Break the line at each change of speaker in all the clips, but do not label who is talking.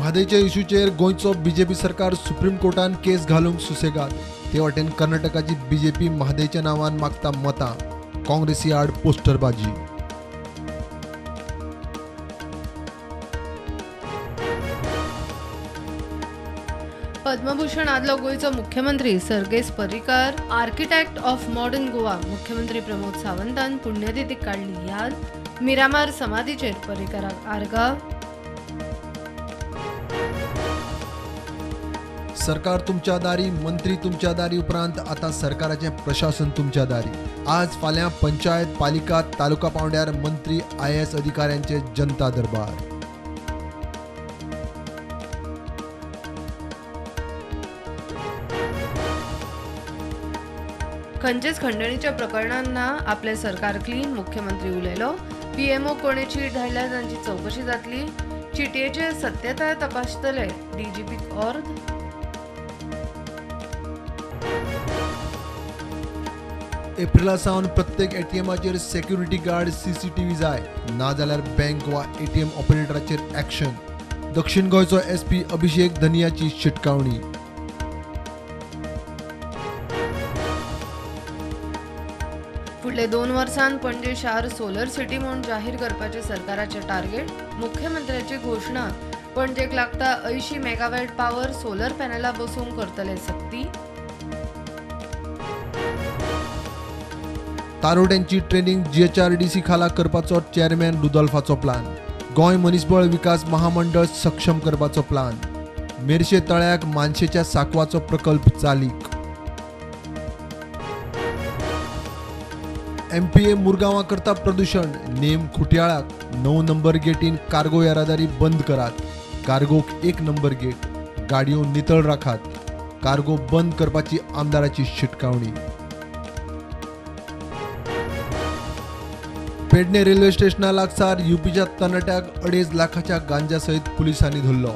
म्हादयच्या इशूचेर गोंयचो बीजेपी सरकार सुप्रीम कोर्टान केस घालूंक सुसेगाद. ते वाटेन कर्नाटकाची बीजेपी म्हादयच्या नांवान मागता मतां. काँग्रेसी आड पोस्टरबाजी.
पद्मभूषण आदलो गोंयचो मुख्यमंत्री सर्गेस्त Parrikar architect of modern Goa. मुख्यमंत्री प्रमोद सावंतान पुण्यतिथीक काडली याद. मिरामार समाधीचेर पर्रीकराक आर्गां.
सरकार तुमच्या दारी, मंत्री तुमच्या दारी उपरांत आतां सरकाराचें प्रशासन तुमच्या दारी. आज फाल्यां पंचायत, पालिका, तालुका पावंड्यार मंत्री, IAS अधिकाऱ्यांचे जनता दरबार.
खंयचेच खंडणीच्या प्रकरणांना आपलें सरकार क्लीन. मुख्यमंत्री उलयलो. PMO कोणे चीट धाडल्या तांची चवकशी जातली. चिटयेचे सत्यताय तपासतले. डीजीपीक ऑर्द.
एप्रिला सावन प्रत्येक ATMाचेर सेक्युरिटी गार्ड, CCTV जाय, नाजाल्यार बँक वा ATM ऑपरेटराचेर ॲक्शन. दक्षिण गोंयचो SP अभिषेक धनियाची शिटकावणी.
फुडले 2 वर्सांत पणजे शार सोलर सिटी म्हूण जाहीर करपाचें सरकाराचें टार्गेट. मुख्यमंत्र्याची घोशणा. पणजेक लागता 80 मेगावॅट पावर सोलर पॅनलां बसोवंक करतले सक्ती.
तारोट्यांची ट्रेनिंग GHRDC खाला करपाचो चेअरमॅन रुदोल्फाचो प्लान. गोंय मनीसबळ विकास महामंडळ सक्षम करपाचो प्लान. मेरशे तळ्याक मानशेच्या साकवाचो प्रकल्प चालीक. MPA मुरगांवा करता प्रदूषण. नेम खुटयाळाक 9 नंबर गेटीन कार्गो येरादारी बंद करात. कार्गोक 1 नंबर गेट. गाडयो नितळ राखात. कार्गो बंद करपाची आमदाराची शिटकावणी. पेडणे रेल्वे स्टेशना लागसार युपीच्या तरणाट्याक 2.5 लाखाच्या गांजा सयत पुलिसांनी धरलो.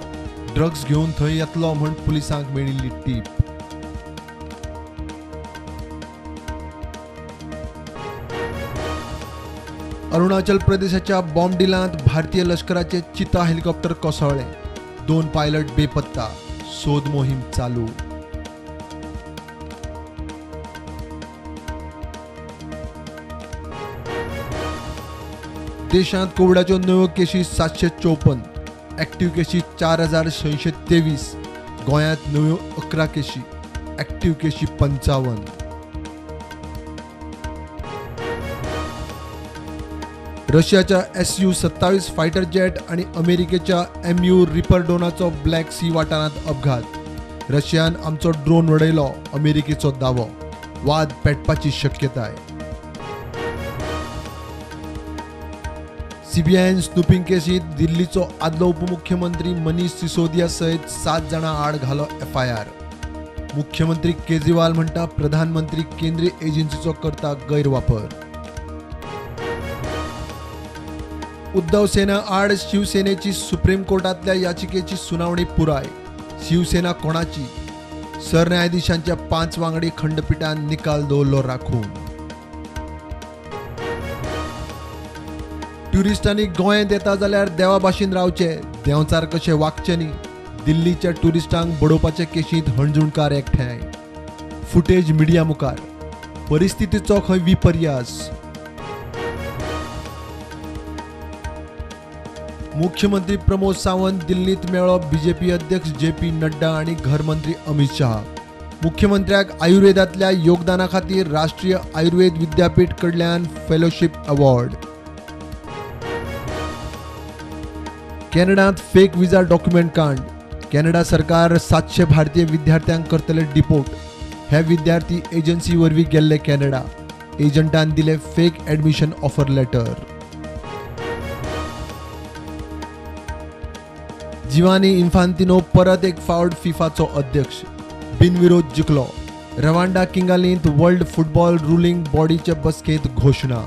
ड्रग्स घेवन थंय येतलो म्हूण पुलिसांक मेळिल्ली टीप. अरुणाचल प्रदेशाच्या बॉम्बडिलांत भारतीय लष्कराचे चिता हेलिकॉप्टर कोसळ्ळें. 2 पायलट बेपत्ता. सोद मोहीम चालू. देशांत कोविडाच्यो नव्यो केशी 754, ॲक्टिव्ह केशी 4623. गोंयांत नव्यो 11 केशी, ॲक्टिव्ह केशी 55. रशियाच्या SU-27 fighter jet आणि अमेरिकेच्या MU reaper ड्रोनाचो ब्लॅक सी वाठारांत अपघात. रशियान आमचो ड्रोन उडयलो, अमेरिकेचो दावो. वाद पेटपाची शक्यताय. CBIन स्नूपिंग केसींत दिल्लीचो आदलो उपमुख्यमंत्री मनीष सिसोदिया सयत 7 जाणां आड घालो FIR. मुख्यमंत्री केजरीवाल म्हणटा प्रधानमंत्री केंद्रीय एजन्सीचो करता गैरवापर. उद्धव सेना आड शिवसेनेची सुप्रीम कोर्टांतल्या याचिकेची सुनावणी पुराय. शिवसेना कोणाची? सरन्यायाधीशांच्या 5 वांगडी खंडपीठान निकाल दवरलो राखून. ट्युरिस्टांनी गोंयांत येता जाल्यार देवा भाशेन रावचे, देंवचार कशे वागचे न्ही. दिल्लीच्या ट्युरिस्टांक बडोवपाचे केशींत हणजूणकार एकठांय. फुटेज मिडिया मुखार. परिस्थितीचो खंय विपर्यास. मुख्यमंत्री प्रमोद सावंत दिल्लींत मेळ्ळो बीजेपी अध्यक्ष JP Nadda आनी घरमंत्री अमित शहा. मुख्यमंत्र्याक आयुर्वेदांतल्या योगदाना खातीर राष्ट्रीय आयुर्वेद विद्यापीठ कडल्यान फेलोशीप अवॉर्ड. कॅनडांत फेक विजा डॉक्युमेंट कांड. कॅनडा सरकार 700 भारतीय विद्यार्थ्यांक करतले डिपोर्ट. हे विद्यार्थी एजन्सी वरवीं गेल्ले कॅनडा. एजंटान दिले fake admission offer letter. Gianni Infantino परत एक फावट फिफाचो अध्यक्ष. बिनविरोध जिखलो. रवांडा किंगालींत वर्ल्ड फुटबॉल रुलिंग बॉडीचे बसकेंत घोशणा.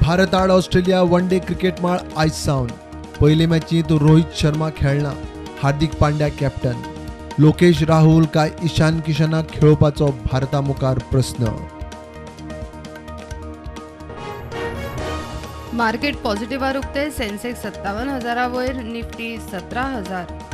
भारत आड ऑस्ट्रेलिया वन डे क्रिकेट माळ आयज सावन. पयले मॅचींत रोहित शर्मा खेळना, हार्दिक पांड्या कॅप्टन. लोकेश राहुल काय ईशान किशनाक खेळोवपाचो भारता मुखार प्रस्न.
मार्केट पॉझिटिव्हार उक्ते. सेन्सेक्स 57,000 वयर, निफ्टी 17,000.